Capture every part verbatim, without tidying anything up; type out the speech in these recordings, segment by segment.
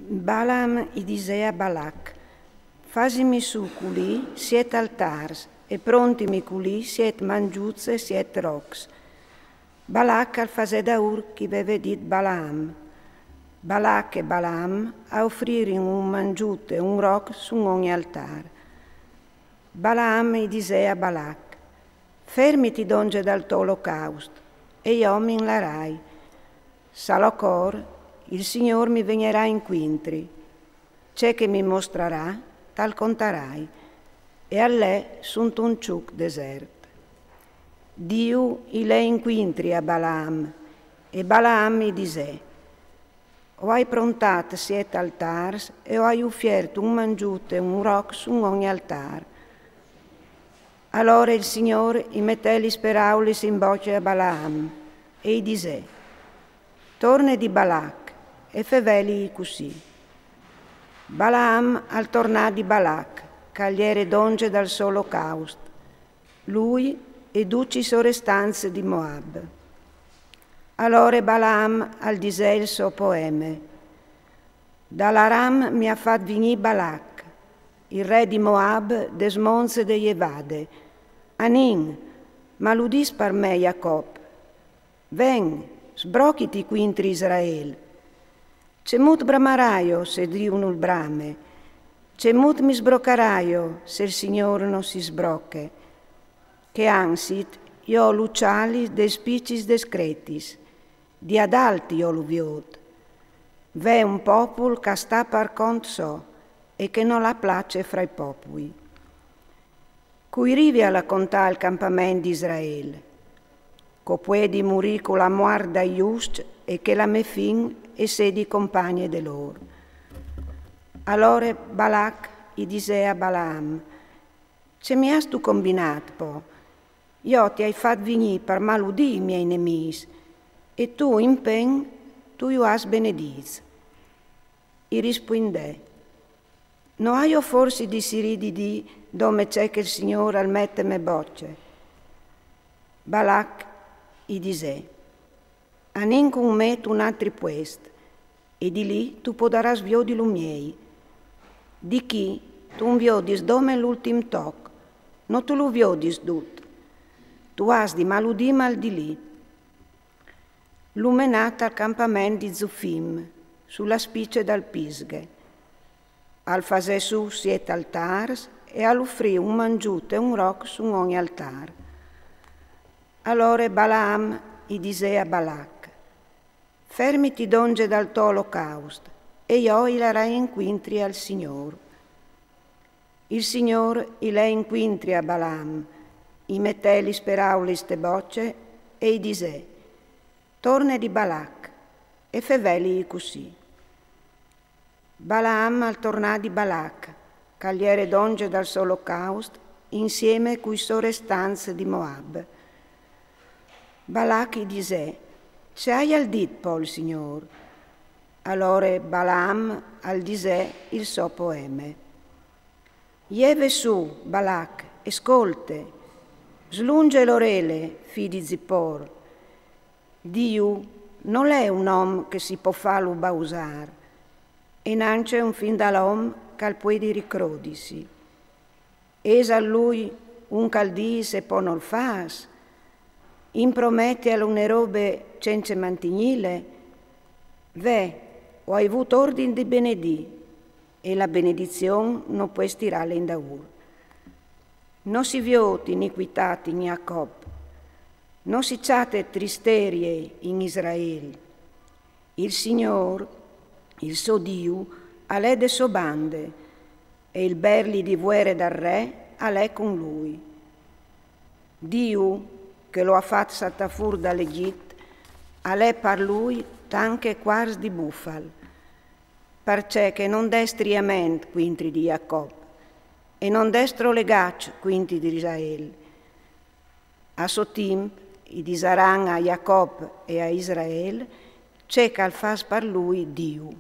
Balaam i disè a Balac: «Fasimi sù culì siet altars e prontimi culì siet mangiuts e siet rocs.» Balac al fasè daur ch'i veve dit Balaam. Balac e Balaam a ofririn un mangiut e un roc sun ogni altar. Balaam i disè a Balac: «Fermiti donge dal to olocaust, e jo mi 'n larai. S'al ocor, il Signor mi vegnerà incuintri. Ce che mi mostrarà, tal contarai.» E al lè sunt'un ciuc desert. Diu i lè incuintri a Balaam, e Balaam i disè: «O ai prontat siet altars e o ai ufiert un mangiut e un roc sun ogni altar.» Alore il Signor i metè lis peraulis in boce a Balaam e i disè: «Torne di Balac e feveli cussì.» Balaam al tornà di Balac, ch'al jere donge dal so olocaust, lui e ducj i sorestants di Moab. Alore Balaam al disè il so poeme: «Dal Aram mi à fat vignì Balac, il re di Moab, des monts de Jevade. Anìn, maludìs par me Jacob. Ven, sbrochiti cuintri Israel. Cemût bramaraio se Diu nol brame? Cemût mi sbrocaraio se il Signor no si sbroche? Che anzit jo lu cjali des picis des cretis, di adalt jo lu viôt. Vè un popul ch'al sta par cont so e che nol à place fra i popui. Cui rivi a la contâ al campament di Israel, ch'o puedi murî cu la muart dai juscj e che la me fin e sedi compagne de lôr.» Alore Balac i disè a Balaam: «Ce mi âstu combinât po? Jo ti ai fat vignî par maludî i miei nemîs, e tu in pen tu ju âs benedîts.» I rispuindè: «No aio forsit di sirî di dî dome ce che il Signor al met te me boce?» Balac i disè: «Anìn cun me tun altri puest, e di li tu podarâs viodi lu miei. Di chi tu 'nt viodis dome l'ultin toc, no tu lu viodis dut. Tu âs di maludî mal di li.» Lu menà tal campament di Zufim, su la spice dal Pisghe. Al fasè sù siet altars e al ufrì un mangiut e un roc sun ogni altar. Alore Balaam i disè a Balac: «Fermiti donge dal to olocaust, e jo i larai incuintri al Signor.» Il Signor i lè incuintri a Balaam, i metè lis peraulis te boce e i disè: «Torne di Balac e fevelii cussì.» Balaam al tornà di Balac, ch'al jere donge dal so olocaust, insieme cui sorestants di Moab. Balac i disè: «Ce aial dit po il Signor?» Alore Balaam al disè il so poeme: «Jeve sù, Balac, e scolte, slunge l'orele, fi di Zippor. Diu nol è un om che si po fâlu bausâr, e nancje un fi dal om ch'al puedi ricrodisi. Esal lui un ch'al dîs e po nol fâs? Imprometial une robe cence mantignîle? Ve, o ai vût ordin di benedî, e la benedizion no pues tirâle indaûr. No si viôt iniquitât in Jacob, no si cjate tristerie in Israel. Il Signor, il so Diu, al è de sô bande, e il berli di vuere dal re al è cun lui. Diu, che lu à fat saltâ fûr dal Egjit, al è par lui tant che cuars di bufal, parcè che nol è striament cuintri di Jacob, e nol è strolegaç cuintri di Israel. A so timp i disaran a Jacob e a Israel ce ch'al fâs par lui Diu.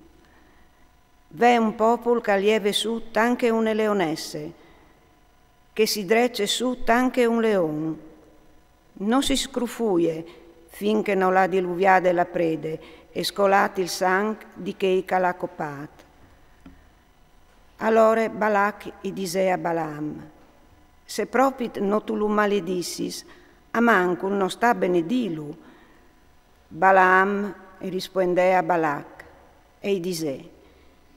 Ve un popul ch'al jeve sù tant che une leonesse, che si drece sù tant che un leon. No si scrufuie fin che nol à diluviade la prede e scolât il sanc di chei ch'al à copât. Alore Balac i disè a Balaam: Se propit no tu lu maledissis, a mancul no sta benedilu. Balaam i rispuendè a Balac e i disè: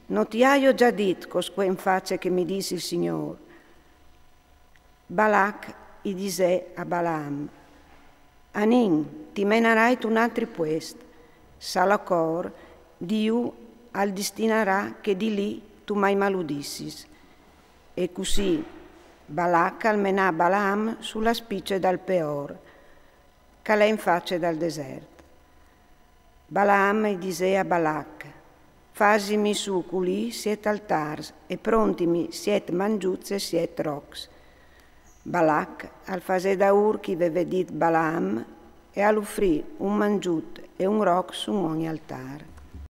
No ti aio già dit cosquent face che mi dis il Signor? Balac i disè a Balaam: Anin, ti menarai tu un altri puest, salacor Diu al distinarà che di li tu mai maludissis. E cussì Balac al menà Balaam su la spice dal Peor, ch'al è in face dal desert. Balaam i disè a Balac: Fasimi su culì siet altars e prontimi siet mangiuts e siet rocs. Balac al fasè daur ch'i vevè dit Balaam e al ufrì un mangiut e un roc su ogni altar.